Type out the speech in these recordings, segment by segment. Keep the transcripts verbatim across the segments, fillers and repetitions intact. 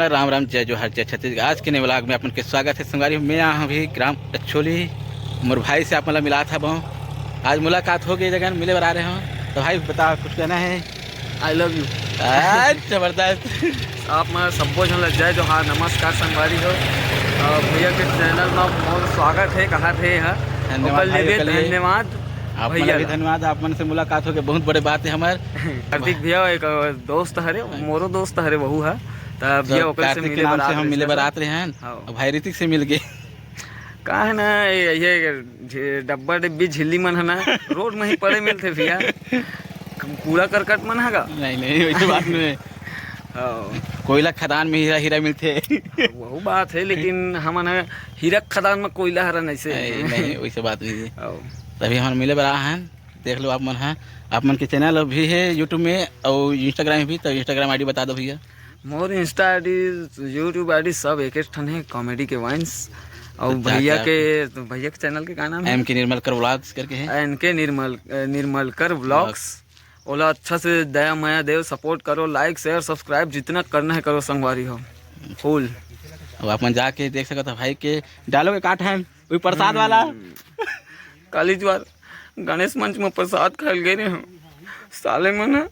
राम राम, जय जोहार, जय छत्तीसगढ़। आज के नए vlog में अपन के स्वागत है संगवारी। मैं यहाँ भी ग्राम अछोली, मोर भाई से आप मतलब मिला था बहु। आज मुलाकात हो गई, जगह मिले बर आ रहे हो। तो भाई बता, कुछ कहना है? I love you. आज जबरदस्त। आप मन सब्बो झन ल जय जोहार, नमस्कार संगवारी हो। अ, भैया के चैनल में बहुत स्वागत है, कहा थे यहाँ। धन्यवाद ओकर भाई, लिए ओकर लिए। धन्यवाद। आप मन भैया भी ला। धन्यवाद, आप मन से मुलाकात हो गई, बहुत बड़े बात है हमार। कार्तिक भैया एक, अ, दोस्त हरे, मोरो दोस्त हरे, वहू है। तब तो भैया ओकर से कार्तिक के मिले नाम बर से आत हम रहे मिले बर सर। आत रहे हैं। हाँ। और भाई ऋतिक से मिल गए। का है ना, ये, ये झे-, डब्बा डिब्बी झिल्ली मन है ना, रोड में ही पड़े मिलते भैया। कूड़ा करकट मन है का? नहीं, नहीं, वैसे बात नहीं है। हाँ। कोयला खदान में हीरा, हीरा मिलते। वहू बात है, लेकिन हमन ह हीरा खदान में कोयला हरा नहीं से। नहीं, नहीं, वैसे बात नहीं है। हाँ। तभी हमन मिले बर आ हैं। देख लो आप मन, हाँ, आप मन के चैनल भी है YouTube में और Instagram में भी, तो Instagram आईडी बता दो भैया। मोर Insta आईडी, YouTube आईडी सब एक एक ठन है, कॉमेडी के वाइन्स। और तो क्या, भैया क्या? के, तो भैया के चैनल के का नाम है? एम के निर्मलकर व्लॉग्स करके है। एन के निर्मल, अ, निर्मलकर व्लॉग्स। ओला अच्छा से दया मया देव, सपोर्ट करो, लाइक शेयर सब्सक्राइब जितना करना है करो संगवारी हो। फुल। अब आप मन जाके देख सकत हो भाई के डालो के काट है, वही प्रसाद वाला। हम्म। काली जुआर गणेश मंच में प्रसाद खाए गए रहे हो, साले मन ह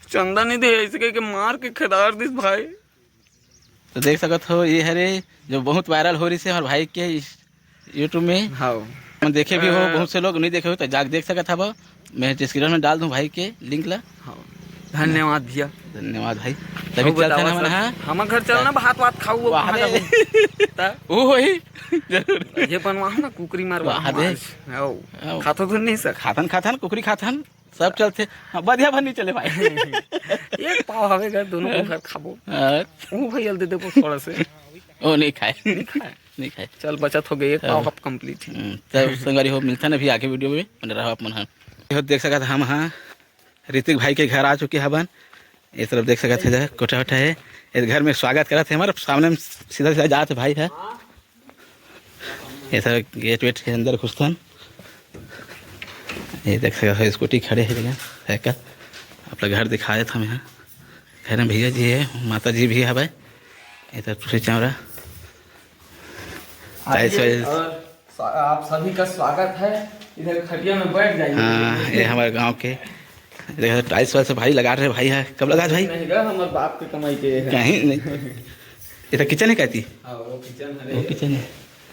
चंदा नहीं दे, ऐसे कह के मार के खेदार दिस भाई। तो देख सकत हो, ये हरे जो बहुत वायरल हो रही से हमारे भाई के इस YouTube में। हाँ। हम देखे भी हो, अ, बहुत से लोग नहीं देखे हो तो जाके देख सकत हव। मैं डिस्क्रिप्शन में डाल दूं भाई के लिंक ला। हाँ। धन्यवाद भैया। धन्यवाद भाई। तभी अउ चलते बतावा ना सर, हाँ। हमर घर चलना, भात वात खाऊ, वाह कहाँ दे। जाबो? ता? वो वही। जरूर। ये बनवा ना, कुकरी मारवा, वाह दे। मांस। आओ। आओ। खाथो तो नहीं सर? खाथन, खाथन, कुकरी खाथन, सब चलते। हाँ, बढ़िया भर नहीं चले भाई। एक पाव हवे घर, दोनों को घर खाबो। हाँ। वो भैया दे देबो थोड़ा से। वो नहीं खाए। नहीं खाए। नहीं खाए। चल, बचत हो गई, एक पाव हाँ। अब कंप्लीट है। हम्म, तब संगवारी हो, मिलता ना भी आगे वीडियो में, बने रहो आप मन। हाँ, ये देख सकत हम हाँ, ऋतिक भाई के घर आ चुके हवन। ये तरफ देख सकत है, कोठा वोठा है। इस घर में स्वागत करत है हमारे सामने में, सीधा सीधा जात है भाई है। ये तरफ गेट वेट के अंदर घुसतन। ये देख सकत है, स्कूटी खड़े है जगह साइकिल। आप लोग घर दिखा देत हम यहाँ। घर में भैया जी है, माता जी भी हवे। ये तरफ तुलसी चौरा। आइए टाइल्स वाइल्स। और स्वा-, आप सभी का स्वागत है। इधर खटिया में बैठ जाइए। हाँ, ये हमारे गांव के देखो, टाइल्स वाइल्स भाई लगा रहे भाई है। कब लगा भाई? नहीं गा, हमारे बाप के कमाई के है। कहीं नहीं। ये तो किचन है कहती? हाँ, वो किचन है वो रे। किचन है।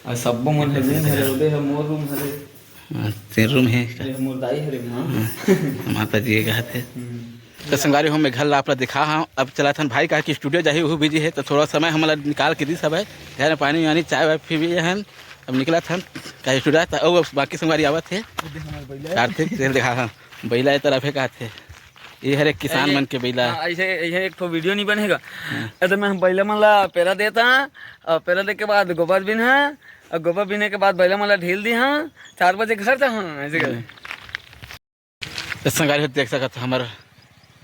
और सब्बो मन है, रूम है रे, उदे है, मोर रूम है रे। हाँ, तेरे रूम है। ये मोर दाई है रे, माँ। हाँ, माता जी के कहत है। हम्म। तो संगवारी हो, मैं घर ला आप ला दिखा हाँ। अब चला थन भाई कहा कि स्टूडियो जाही, वो बिजी है, तो थोड़ा समय हमला निकाल के दी सब है। घर में पानी वानी चाय वाय पी भी हन। अब निकला थन कहा स्टूडियो, तो अब बाकी संगवारी आवत है। कार्तिक तेल दिखा हाँ, बैला ये तरफ है कहत है। ये हर एक किसान ये, मन के बैला। हाँ, ऐसे, ऐसे एक ठो वीडियो नहीं बनेगा। हाँ। ऐसे मैं हम बैला मन ला पेरा देता, और पेरा दे के बाद गोबर बिन है, और गोबर बिने के बाद बैला मन ला ढील दी हाँ, चार बजे घर जा हाँ, ऐसे कर। हम्म। तो संगवारी हो देख सकत हो, हमर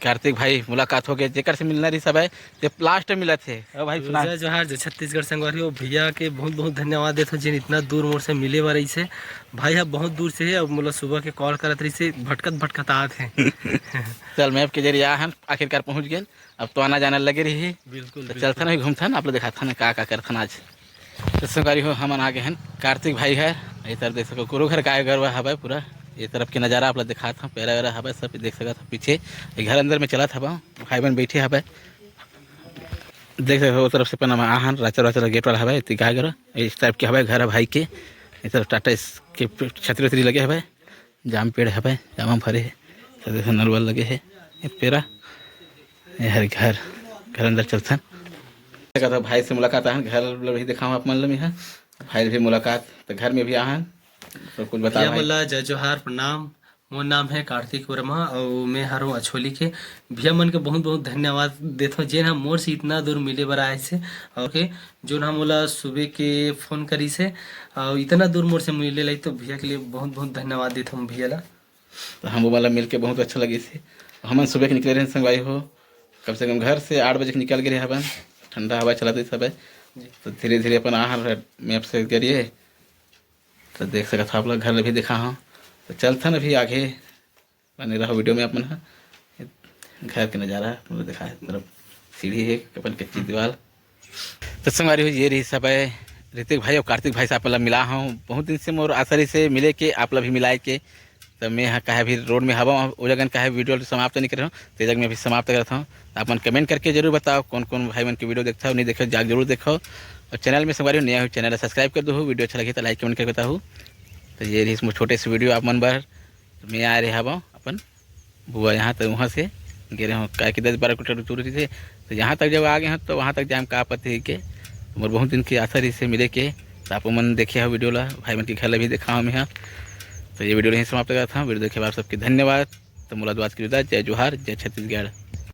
कार्तिक भाई मुलाकात हो गए, जेकर से मिलना रही सब है, ते लास्ट में मिलत है। ओ भाई सुना। जय जोहार, जय छत्तीसगढ़ संगवारी हो। भैया के बहुत बहुत धन्यवाद देथो, जिन इतना दूर मोर से मिले बर रहिस हे। भाई ह बहुत दूर से है, अब मोला सुबह के कॉल करत रहिस हे, भटकत भटकत आत है। चल, मैप के जरिए आ हन, आखिरकार पहुंच गए। अब तो आना जाना लगे रही। बिल्कुल, तो बिल्कुल। चलथन अभी घूमथन, आप लोग दिखाथन का का करथन आज। तो संगवारी हो, हमन आ गए हैं कार्तिक भाई घर। ये तरफ देख सको, गुरु घर गाय गरवा हवे पूरा। ये तरफ के नजारा आप लोग दिखात हूँ, पेरा वेरा हवे सब देख सकत हो पीछे। ये घर अंदर में चलत हवा, भाई बहन बैठे हवे। देख सकत हो, ओ तरफ से अपन आहन राचर वाचर गेट वाला हवे, इतनी गाय गरवा। इस टाइप के हवे घर है भाई के। ये तरफ टाटा इस के छतरी उतरी लगे हवे। जाम पेड़ हवय, जामा फरे हे, सदे से नलवल लगे हे। ये पेरा, ये हर घर, घर अंदर चलथन। कहत भाई से मुलाकात आहन, घर ल भी दिखाऊँ आप मन ल मेहा। भाई भी मुलाकात, तो घर में भी आहन, सब कुछ बता भैया भाई। मोला जय जोहार, प्रणाम। मोर नाम है कार्तिक वर्मा और मैं हरों अछोली के। भैया मन के बहुत बहुत धन्यवाद देथों, जेन ह मोर से इतना दूर मिले बर आए से और के जोन ह मोला सुबह के फोन करिस हे और इतना दूर मोर से मिले लाई, तो भैया के लिए बहुत बहुत धन्यवाद देथों भैया ला। तो हम वो वाला मिल के बहुत अच्छा लगिस हे। हमन सुबह के निकले रहे संगवारी हो, कम से कम घर से आठ बजे के निकल गए हवन, ठंडा हवा चलत रहिस हवय। जी। तो धीरे धीरे अपन आहन मैप से करिए, तो देख सकत हो आप लोग घर भी दिखा हो। तो चलथन अभी आगे, बने रहो वीडियो में अपन ह। घर के नज़ारा अपन दिखा है, तरफ सीढ़ी है, अपन कच्ची दीवार। तो संगवारी हो, ये रहिस सब ऋतिक भाई और कार्तिक भाई से आप ला मिला हूँ। बहुत दिन से मोर आशा रहिस हे मिले के, आप ला भी मिलाए के। तो मैं ह-, काहे अभी रोड में हवा, वो जगह काहे वीडियो समाप्त नहीं करे हूँ, तो ये जगह मैं अभी समाप्त करत हूँ। तो आप मन कमेंट करके जरूर बताओ, कौन कौन भाई मन के वीडियो देखता हो, नहीं देखो, जाके जरूर देखो। और चैनल में संगवारी हो, नया हो, चैनल ला सब्सक्राइब कर दो, वीडियो अच्छा लगे तो लाइक कमेंट करके बताओ। तो ये रहिस मोर छोटे से वीडियो आप मन बर। तो मैं आए रहे हवा अपन बुआ यहाँ, तो वहाँ से गे रहे हूँ, काहे कि दस बारह किलोमीटर दूर रहिथे। तो यहाँ तक जब आ गए हैं, तो वहाँ तक जाए में का आपत्ति हे के? तो मोर बहुत दिन की आशा रहिस हे मिले के। तो आप मन देखे हो वीडियो ला, भाई मन के घर ला भी देखा हूँ मैं यहाँ। तो ये वीडियो यहीं समाप्त करत हूँ। वीडियो देखे बर सबके धन्यवाद। तो मोला दुआ के विदा, जय जोहार, जय छत्तीसगढ़।